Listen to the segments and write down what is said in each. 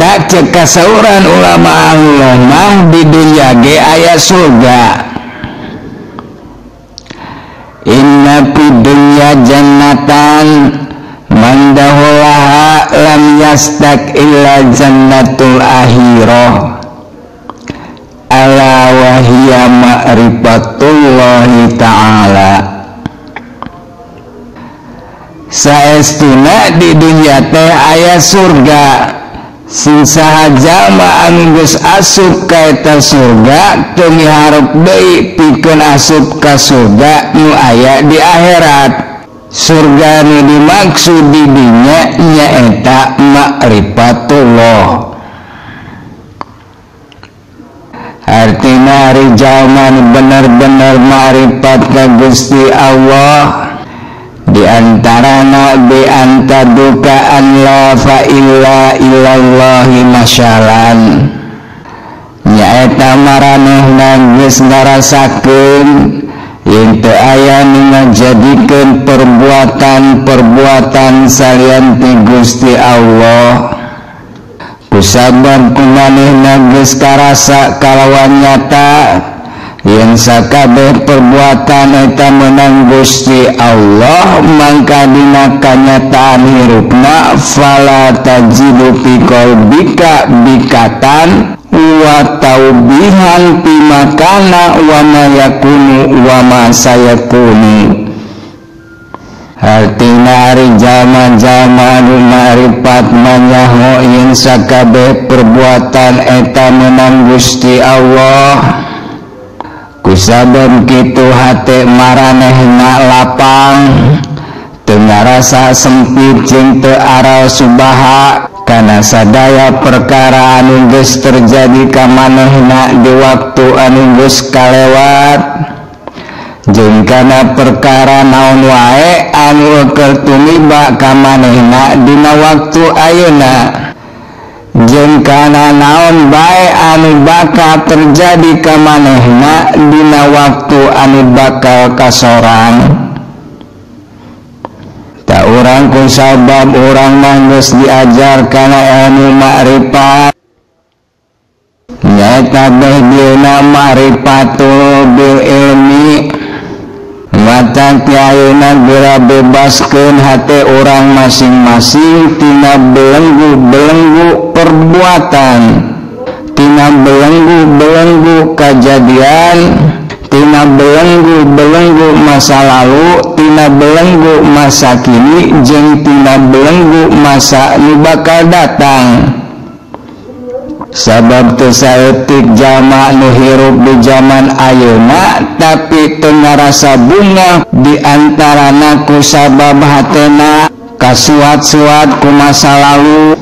Mata cek kasauran ulama Allah mah di dunya ge aya surga. Inna fid dunya jannatan man dahulaha lam yastak illa jannatul akhirah ala wa hiya ma'rifatullahi ta'ala. Saestuna di dunya teh aya surga. Sing saha jalma anu geus asup ka eta surga teu miharep deui pikeun asup ka surga nu aya di akhirat. Surga nu dimaksud di dinya nyaeta ma'rifatullah. Artina ari jalma nu bener-bener ma'rifat ka Gusti Allah di antarana bi antaduka an la fa illa illallahi masyalan nyaeta maranehna geus ngarasakeun yen teu aya nu ngajadikeun perbuatan-perbuatan salian ti Gusti Allah. Kusabab kumanehna geus karasa kalawan nyata yen sakabeh perbuatan eta menang Gusti Allah, mangka dina kanyataan hirupna fala tajidu fi qalbika bikatan wa taubihan pimakana wa ma yakunu wa ma sayakunu. Artina ari jalma-jalma anu ma'rifat manyaho yen sakabeh perbuatan eta menang Gusti Allah. Kusabab kitu hate maranehna lapang teu ngarasa sempit jeung teu aral subaha kana sadaya perkara anu geus terjadi ka manehna di waktu anu geus kalewat jeung kana perkara naon wae anu keur tumiba ka manehna dina waktu ayeuna jeung kana naon bae anu bakal terjadi ka manehna dina waktu anu bakal kasorang. Tak urang ku sabab urang mah geus diajar kana ilmu ma'rifat nyaeta beh dieuna ma'rifatul bil ilmi. Matan ti ayeuna geura bebaskeun hate urang masing-masing tina belenggu-belenggu perbuatan, tina belenggu-belenggu kajadian, tina belenggu-belenggu masa lalu, tina belenggu masa kini, jeung tina belenggu masa nu bakal datang. Sabab teu saeutik jalma nu hirup di zaman ayeuna tapi teu ngarasa bungah di antarana ku sabab hatena kasuat-suat ku masa lalu.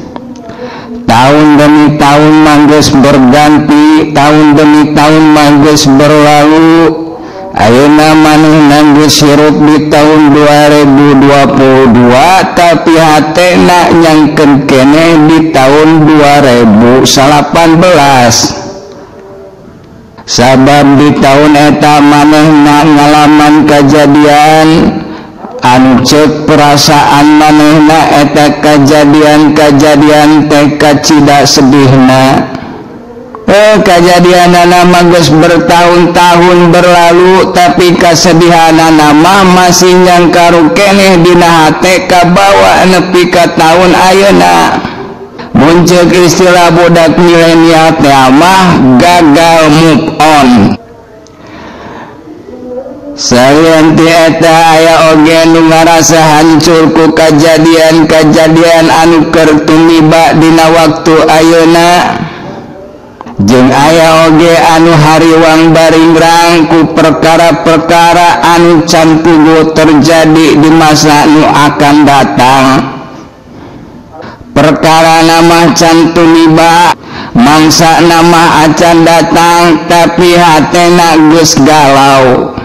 Tahun demi tahun manggeus berganti, tahun demi tahun manggeus berlalu. Ayeuna manehna geus hirup di tahun 2022 tapi hatena nyangkeun keneh di tahun 2018. Sabab di tahun eta manehna ngalaman kajadian anu ceuk perasaan manehna eta kajadian-kajadian teh kacida sedihna. Kajadianana mah geus bertahun-tahun berlalu tapi kasedihanana mah masih nyangkaru keneh dina hate kabawa nepi ka taun ayeuna. Mun ceuk istilah budak milenial teh mah gagal move on. Salian ti eta aya oge nu ngarasa hancur ku kajadian-kajadian anu keur tumiba dina waktu ayeuna. Jeung aya oge anu hariwang baringrang ku perkara-perkara anu can puguh terjadi di masa nu akan datang. Perkara nama can tumiba, mangsa nama acan datang tapi hatena geus galau.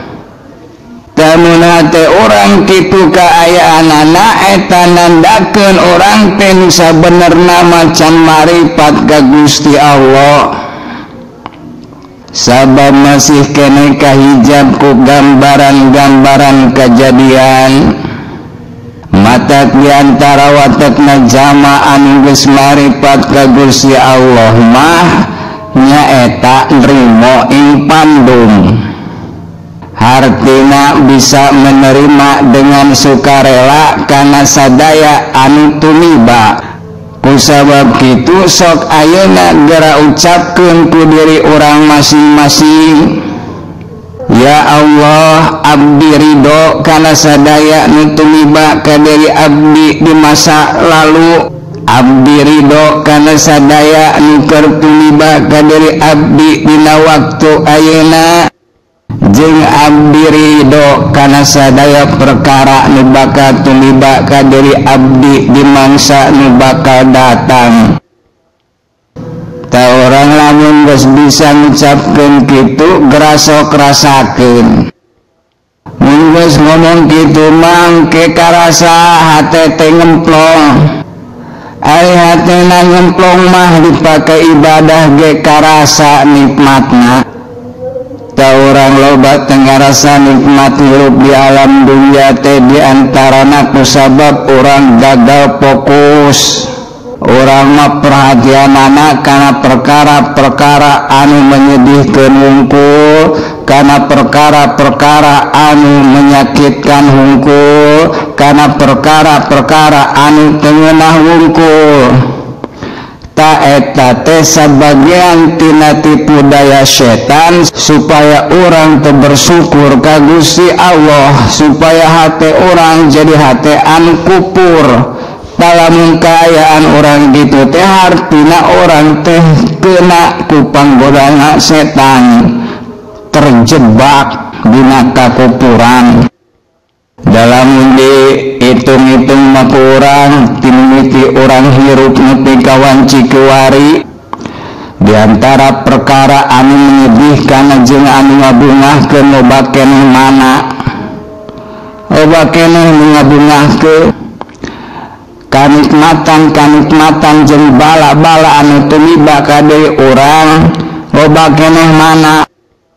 Lamun hate urang kitu kaayaanana eta nandakeun urang teh nu sabenerna macan marifat ka Gusti Allah. Sabab masih keneh kahijab ku gambaran-gambaran kajadian. Matak diantara watekna jalma anu geus maripat ka Gusti Allah mah nyaeta nrimo ing pandum. Hartina bisa menerima dengan sukarela kana sadaya anu tumiba. Kusabab kitu sok ayeuna gera ucapkeun ku diri urang masing-masing, ya Allah, abdi ridho kana sadaya nu tumiba ka diri abdi di masa lalu. Abdi ridho kana sadaya nu keur tumiba ka diri abdi dina waktu ayeuna. Jeung abdi ridho kana sadaya perkara nu bakal tumiba ka diri abdi di mangsa nu bakal datang. Ta orang lamun geus bisa ngucapkeun kitu geura sok rasakeun. Mun geus ngomong kitu mangke karasa hate teh ngemplong. Ari hatena ngemplong mah dipake ibadah ge karasa nikmatna. Ta orang loba teu ngarasa nikmat hirup di alam dunia teh diantarana kusabab urang gagal fokus. Urang mah perhatianana kana perkara-perkara anu menyedihkeun hungkul, kana perkara-perkara anu menyakitkan hungkul, kana perkara-perkara anu teu ngeunah hungkul. Ta eta teh sabagian tina tipu daya setan supaya urang teu bersyukur ka Gusti Allah, supaya hate urang jadi hate anu kupur. Lamun kaayaan orang gitu teh hartina orang teh kena ku panggodana setan, terjebak dina kakupuran. Dalam dihitung-hitung mah kurang timimiti orang hirup nepi ka wanci kiwari. Di antara perkara anu menyedihkan jeung anu ngabungahkeun loba keneh mana, loba keneh nu ngabungahkeun kanikmatan-kanikmatan jeung bala-bala anu tumiba ka deui urang loba keneh mana,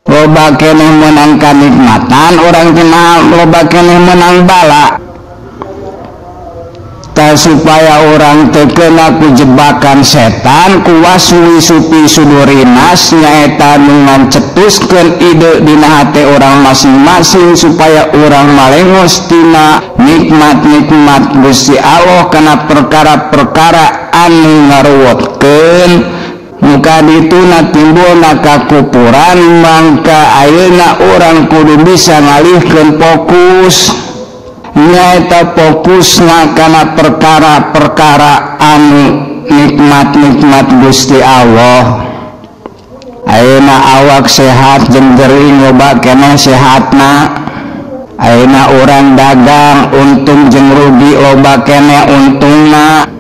loba keneh meunang kanikmatan urang cenah loba keneh meunang bala. Ta supaya urang teu kena ku jebakan setan ku waswi supi sudurinas nyaeta nu ngancetuskeun ide dina hate urang masing-masing supaya urang malengos tina nikmat-nikmat Gusti Allah kana perkara-perkara anu ngaruwetkeun. Muka dituna timbulna kakupuran, mangka ayeuna urang kudu bisa ngalihkeun fokus, nyaeta fokusna kana perkara-perkara anu nikmat-nikmat Gusti Allah. Ayeuna awak sehat jeung gering loba keneh sehatna. Ayeuna urang dagang untung jeung rugi loba keneh untungna.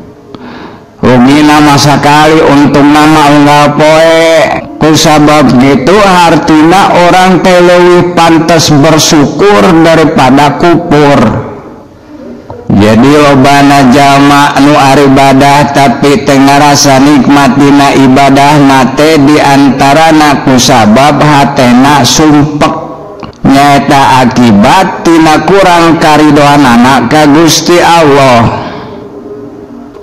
Rugina masa kali untungna mah unggal poe. Kusabab gitu hartina orang teh leuwih pantes bersyukur daripada kupur. Jadi lobana jalma nu aribadah tapi teu ngarasa nikmat dina ibadahna teh diantarana kusabab hatena sumpek, nyaeta akibat tina kurang karidoanana ka Gusti Allah.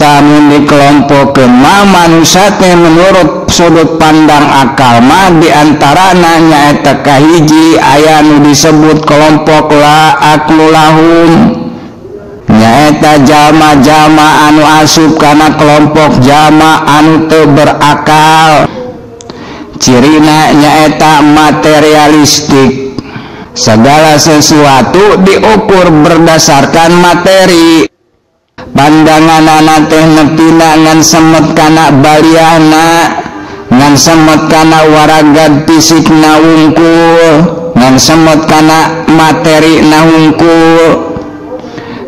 Tamun dikelompokeun mah manusia teh menurut sudut pandang akal mah diantarana nyaeta kahiji aya nu disebut kelompok la aklulahum, nyaeta jalma-jalma anu asup kana kelompok jalma anu teu berakal. Cirina nyaeta materialistik, segala sesuatu diukur berdasarkan materi. Pandanganana teh nepina ngan semet kana baliahna, ngan semet kana waragad fisikna wungkul, ngan semet kana materina wungkul,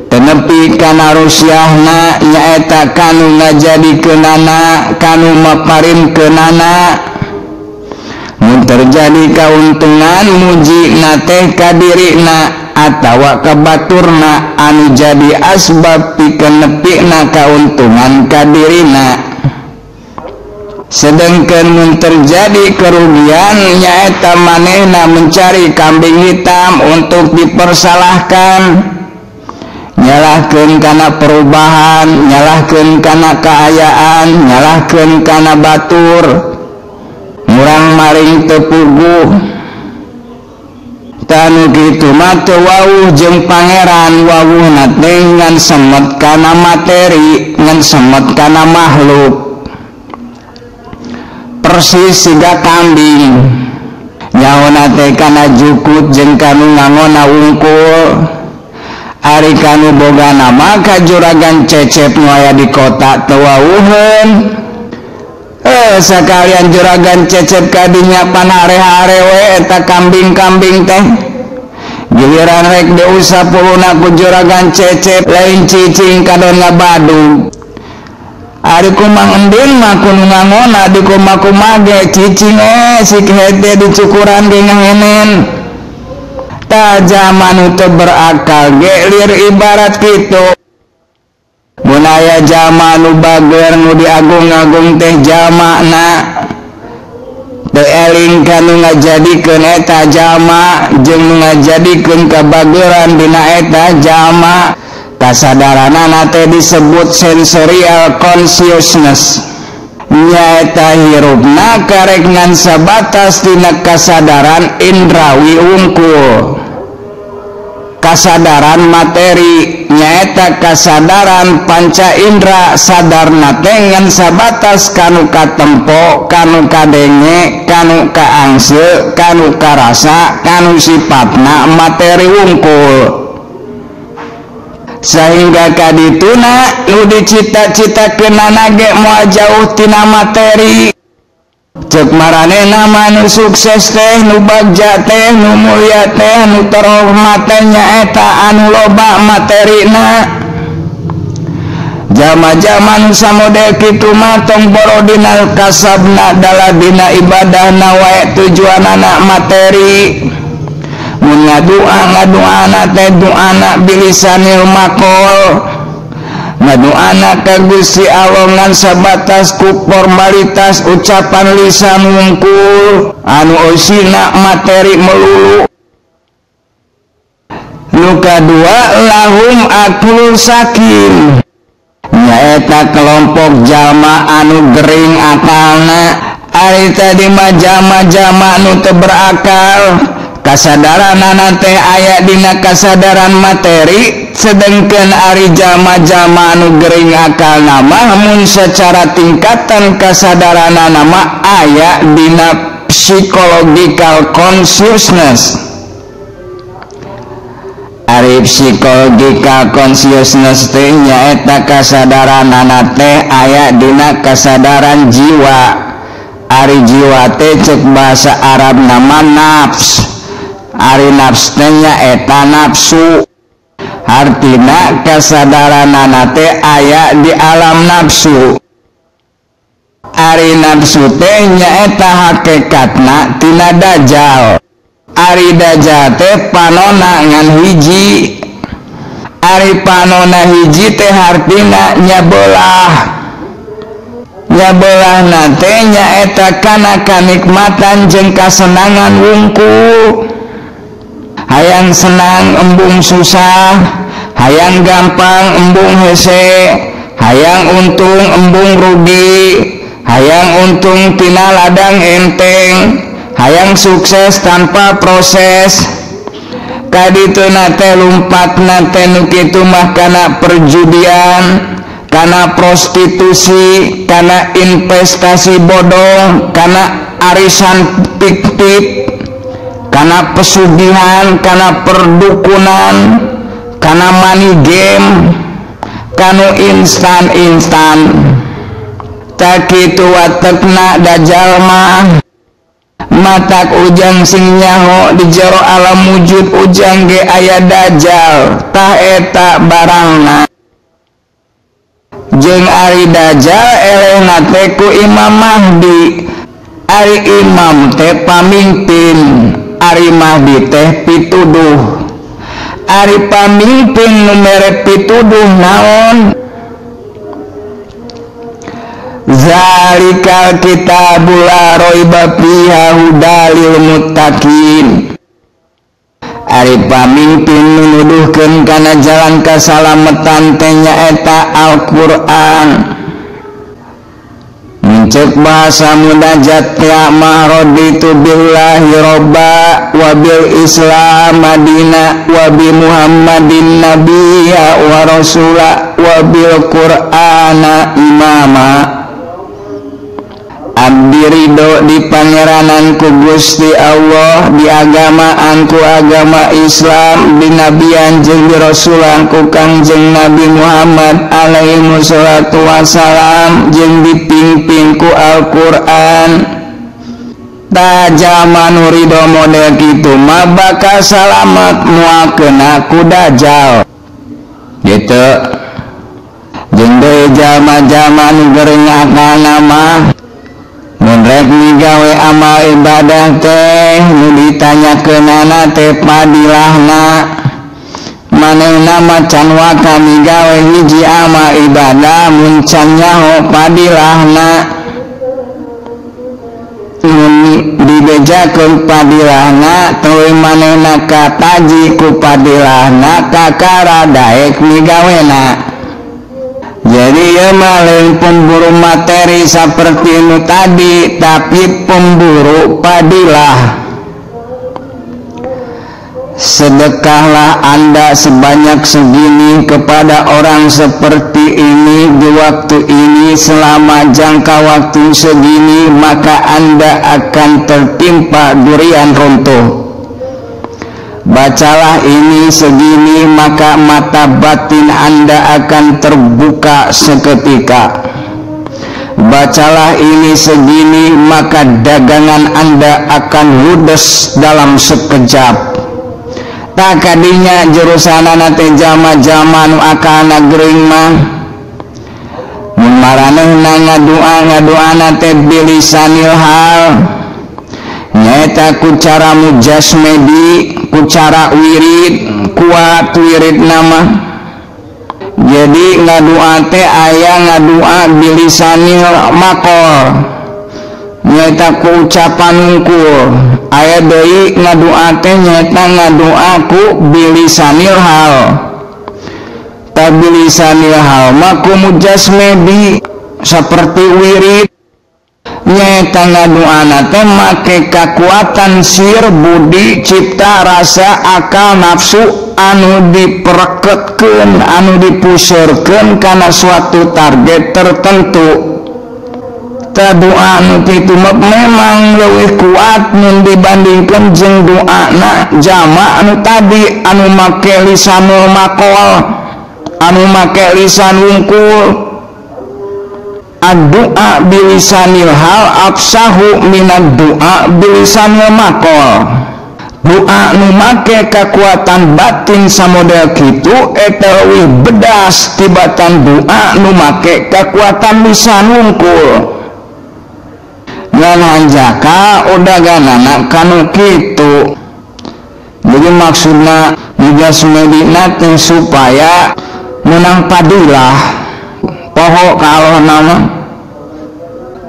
tenepi kana rusyahna nyaeta kanu ngajadikeunana, kanu maparinkeunana. Mun terjadi kauntungan mujina teh ka dirina atawa ka baturna anu jadi asbab pikeun nepina kauntungan ka dirina. Sedangkan mun terjadi kerugian nyaeta manehna mencari kambing hitam untuk dipersalahkan. Nyalahkeun kana perubahan, nyalahkeun kana kaayaan, nyalahkeun kana batur. Murang maring teu puguh. Tanu kitu mah teu wawuh jeung pangeran, wawuhna teh ngan semet kana materi, ngan semet kana makhluk. Persis siga kambing. Nyaona teh kana jukut jeung kanu ngangona wungkul. Ari kanu boga nama ka juragan Cecep nu aya di kota teu wawuheun. Sakalian juragan Cecep kadinya pan hare-hare we eta kambing-kambing teh. Giliran rek diusap puluna ku juragan Cecep lain cicing kadon ngabadug. Ari kumang endin mah kudu ngangona di kumaha-kumaha ge cicing sik hede dicukuran ge ngahenen. Tah jalma nu teu berakal ge lir ibarat kitu. Mun aya jalma nu bager nu diagung-agung teh jalmana teu eling ka nu ngajadikeun eta jalma jeung nu ngajadikeun kabageran dina eta jalma. Kasadaranana teh disebut sensorial consciousness. Nyaeta hirupna karek ngan sabatas tina kasadaran indrawi wungkul. Kasadaran materi nyaeta kasadaran panca indra sadarna teh ngan sabatas kanu katempo, kanu kadenge, kanu kaangse, kanu karasa, kanu sifatna materi wungkul. Sehingga kadituna nu dicita-citakeunana ge moal jauh tina materi. Ceuk maranehna mah nu sukses teh, nu bagja teh, nu mulia teh, nu terhormat teh nyaeta anu loba materina. Jalma-jalma nu samodel kitu mah tong boro dina kasabna dalah dina ibadahna wae tujuanana materi. Mun ngadua ngaduana teh duana bilisanil maqol. Ngaduana ka Gusti Allah ngan sabatas ku formalitas ucapan lisan wungkul anu eusina materi melulu. Nu kadua lahum aklul sakim. Nyaeta kelompok jalma anu gering akalna. Ari tadi mah jalma-jalma anu teu berakal. Kasadaranana teh aya dina kasadaran materi, sedengkeun ari jalma-jalma anu gering akalna mah mun secara tingkatan kasadaranana mah aya dina psychological consciousness. Ari psychological consciousness teh nyaeta kasadaranana teh aya dina kasadaran jiwa. Ari jiwa teh ceuk bahasa Arab nama nafs. Ari nafs teh nyaeta nafsu. Hartina kasadaranana teh aya di alam nafsu. Ari nafsu teh nyaeta hakikatna tina dajjal. Ari dajjal teh panona ngan hiji. Ari panona hiji teh hartina nyabelah. Nyabelahna teh nyaeta kana kanikmatan jeung kasenangan wungkul. Hayang senang embung susah, hayang gampang embung hese, hayang untung embung rugi, hayang untung tina ladang enteng, hayang sukses tanpa proses. Kadituna teh lumpatna teh nu kitu mah kana perjudian, kana prostitusi, kana investasi bodong, kana arisan fiktif, kana pesugihan, kana perdukunan, kana money game, kanu instan-instan. Tak kitu watekna dajjal mah. Matak ujang sing nyaho di jero alam wujud ujang ge aya dajjal, tah eta barangna. Jeung ari dajjal elehna teh ku Imam Mahdi. Ari imam teh pamimpin, ari Mahdi teh pituduh. Ari pamimpin nu mere pituduh naon? Zalikal kitabul la raiba fiha hudalil muttaqin. Ari pamimpin nu nuduhkeun kana jalan kasalametan teh nyaeta Al-Qur'an. Cek bahasa munajat ya raditu billahi robba wa bil islam madina wa bi muhammadin nabiyya wa rasula wa bil qur'ana imama. Abdi ridho di pangeranan ku Gusti Allah, di agamaan ku agama Islam, di nabian jeung di rasulan ku Kangjeng Nabi Muhammad alaihi wassalatu wassalam, jeung dipimpin ku Al-Qur'an. Tajama nu ridho model kitu mah bakal salamet moal kena ku dajjal. Gitu. Jeung deui jalma-jalma nu gering akalna mah mun rek migawe amal ibadah teh nu ditanyakeunana teh padilahna. Manehna mah can waka migawe hiji amal ibadah mun can nyaho padilahna. Mun dibejakeun padilahna tuluy manehna kataji ku padilahna kakara daek migawena. Jadi ieu mah lain pemburu materi seperti nu tadi, tapi pemburu padilah. Sedekahlah Anda sebanyak segini kepada orang seperti ini di waktu ini selama jangka waktu segini, maka Anda akan tertimpa durian runtuh. Bacalah ini segini, maka mata batin Anda akan terbuka seketika. Bacalah ini segini, maka dagangan Anda akan ludes dalam sekejap. Tak kadinya jurusanana teh jalma-jalma nu akalna gering mah. Mun maranehna ngadua-ngaduana teh bilisanil hal, nyaeta ku cara mujasmedi, ku cara wirid, kuat wirid nama. Jadi ngadua teh aya ngadua bilisanil maqol, nyaeta ku ucapan hungkul. Aya deui ngadua teh nyaeta ngadua ku bilisanil hal. Ta bilisanil hal mah ku mujasmedi seperti wirid, nyaeta ngaduana teh make kakuatan sir budi cipta rasa akal nafsu anu dipereketkeun, anu dipuseurkeun kana suatu target tertentu. Ta doa nu kitu mah memang leuwih kuat mun dibandingkeun jeung doana jama anu tadi anu make lisanul maqol, anu make lisan wungkul. Ad-du'a bilisanil hal afsahu minad du'a bilisanil maqol. Doa nu make kakuatan batin samodel kitu eta leuwih bedas tibatan doa nu make kakuatan lisan wungkul. Ngan hanjaka udaganana kanu kitu. Jadi maksudna mujasmedina teh supaya menang padilah poho ka Allah nama.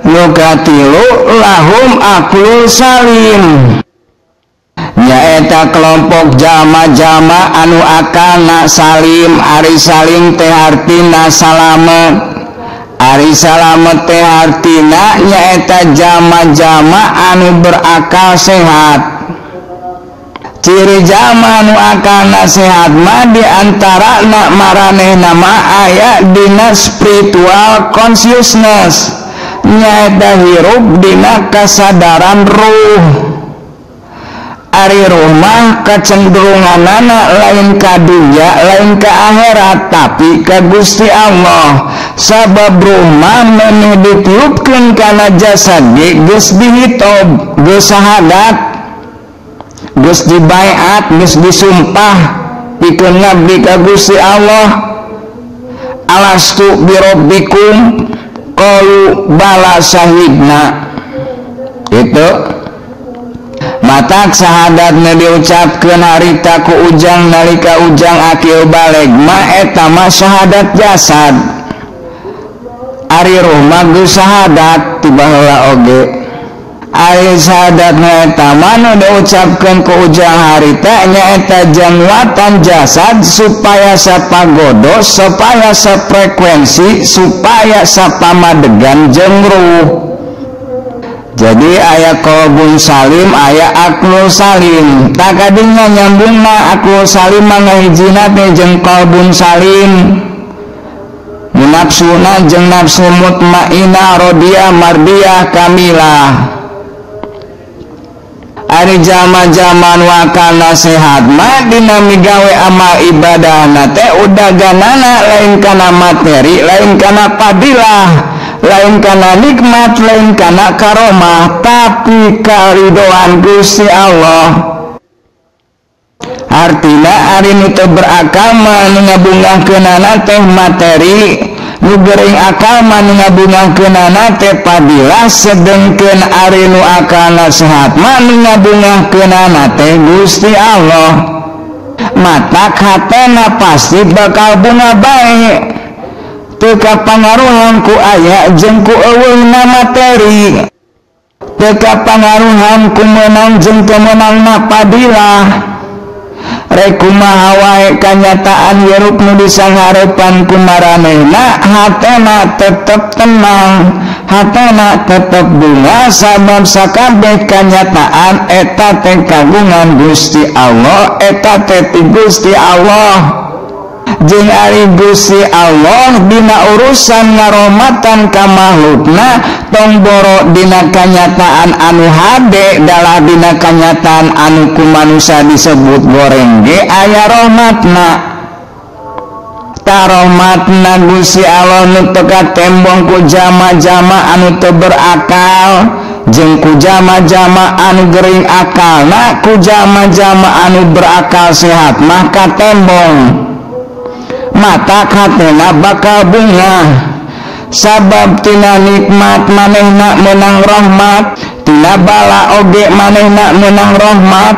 Nu katilu lahum aqlul salim, nyaeta kelompok jalma-jalma anu akalna salim. Ari salim teh artina salamet. Ari salamet teh artina nyaeta jalma-jalma anu berakal sehat. Ciri jalma anu akalna sehat mah diantara na maranehna mah aya dina spiritual consciousness, nyaeta hirup dina kasadaran ruh. Ari ruh mah kecenderunganana lain ka dunya, lain ka akhirat, tapi ka Gusti Allah. Sabab ruh mah meni ditiupkeun kana jasad ge geus dihitob, geus sahadat, geus dibaiat, geus disumpah pikeun ngabdi ka Gusti Allah. Alastu birabbikum qalu bala syahidna. Itu matak sahadatna diucapkeun harita ku ujang nalika ujang akil baleg ma eta mah syahadat jasad. Ari ruh mah geus syahadat ti baheula oge. Ari syahadat nyaeta mah nu diucapkeun ku ujang harita nyaeta jangwatan jasad supaya sapagodo, supaya safrekuensi, supaya sapamadegan jeung ruh. Jadi aya qalbun salim, aya aklul salim. Tak kadinya nyambungna aklul salim mah ngahijina teh jeung qalbun salim. Nafsuna jeung nafsu mutmainah, rodiyah, mardiyah, kamilah. Ari jama-jaman wakana sehat mah dina migawe amal ibadahna teh udaganana lain kana materi, lain kana padilah, lain kana nikmat, lain kana karomah, tapi karidoan Gusti Allah. Artina ari nu teu berakal mah nu ngabungahkeunana teh materi, nu gering akal mah nu ngabungahkeunana teh padilah, sedengkeun ari nu akalna sehat mah nu ngabungahkeunana teh Gusti Allah. Matak hatena pasti bakal bunga bae, teu kapangaruhan ku aya jeung ku euweuhna materi, teu kapangaruhan ku meunang jeung teu meunangna padilah. Rek kumaha wae kanyataan hirup nu disangharepan ku maranehna, hatena tetep tenang, hatena tetep bunga, sabab sakabeh kanyataan eta teh kagungan Gusti Allah, eta teh ti Gusti Allah. Jeung ari Gusti Allah dina urusan ngaromatan ka makhlukna, tong boro dina kanyataan anu hade, dalah dina kanyataan anu ku manusia disebut goreng ge aya rahmatna. Ta rahmatna Gusti Allah nu teu katembong ku jama-jama anu teu berakal, jeung ku jama-jama anu gering akalna, ku jama-jama anu berakal sehat mah katembong. Mata hatena bakal bunga, sabab tina nikmat manehna menang rahmat, tina bala oge manehna menang rahmat.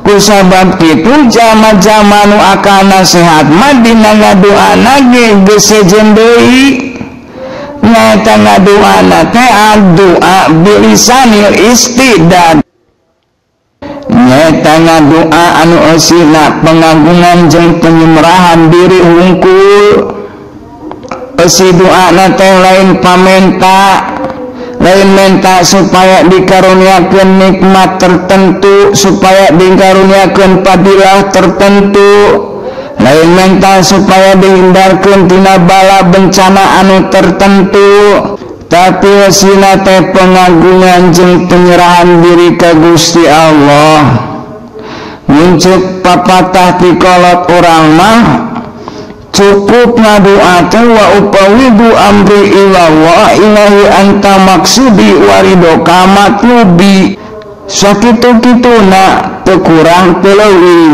Kusabab kitu jama-jama nu akalna sehat mah dina ngaduana ge geus sejen deui. Nyaeta ngaduana teh doa bilisanil istidad, nyaeta ngadoa anu eusina pengagungan jeung penyemerahan diri hungkul. Eusi doana teh lain pamenta, lain menta supaya dikaruniakeun nikmat tertentu, supaya dikaruniakeun padilah tertentu, lain menta supaya dihindarkeun tina bala bencana anu tertentu, tapi eusina teh pengagungan jeung penyerahan diri ka Gusti Allah. Muncul papatah ti kolot urang mah cukup ngadoa teh wa upawidu amri ilallah ilahi anta maksudi waridoka matlubi. Sakitu-kituna teu kurang teu leuwih.